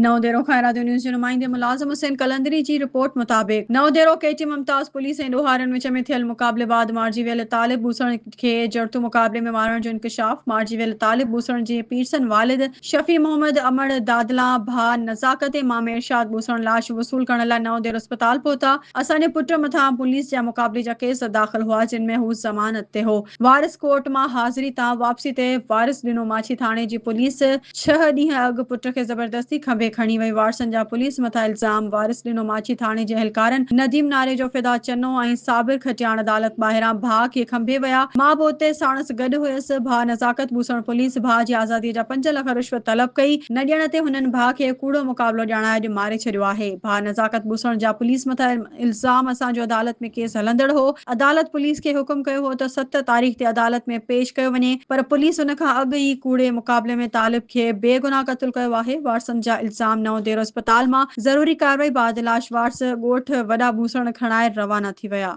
نئون ديرو کان ارادو نيوز جي نمائندي ملازم حسين قلندري جي رپورٽ مطابق نئون ديرو ڪيٽي ممتاز پوليس ۽ ڏوهارين وچ ۾ ٿيل مقابلي بعد مارجي ويل طالب ٻوسڻ کي جڙتو مقابلي ۾ مارڻ جو انڪشاف، مارجي ويل طالب ٻوسڻ جي پيرسن والد شفيع محمد امڙ دادلان ڀاء نزاڪت ۽ مامي ارشاد ٻوسڻ لاش وصول ڪرڻ لاء نئون ديرو اسپتال پهتا، اسان جي پٽ مٿان پوليس جا مقابلي جا ڪيس داخل هئا جن ۾ هو ضمانت تي هو. وارث ڪورٽ مان حاضري تان واپسي تي وارث ڏنو ماڇي ٿاڻي جي پوليس ڇهه ڏينهن اڳ پٽ کي زبردستي کنڀي کڻي وئي وارثن جا پوليس مٿان الزام وارث ڏنو ماڇي ٿاڻي جي اهلڪارن نديم ناريجو فدا چنو ۽ صابر کٽياڻ عدالت ٻاهران ڀاء کي کنڀي ويا مان به اتي ساڻس گڏ هيس ڀاء نزاڪت ٻوسڻ پوليس ڀاء جي آزادي جا پنج لک رشوت طلب ڪئي نه ڏيڻ تي هنن ڀاء کي ڪوڙو مقابلو ڄاڻائي اڄ ماري ڇڏيو آهي ڀاء نزاڪت ٻوسڻ جا پوليس مٿان الزام اسان جو عدالت ۾ ڪيس هلندڙ هو، عدالت پوليس کي حڪم ڪيو هو ته 7 تاريخ تي عدالت ۾ پيش ڪيو وڃي پر پوليس ان کان اڳ ئي ڪوڙي مقابلي ۾ طالب کي بيگناهه قتل ڪيو آهي، وارثن جا الزام نئون ديرو اسپتال مان ضروري ڪارروائي بعد لاش وارث ڳوٺ وڏا ٻوسڻ کڻائي روانا ٿي ويا.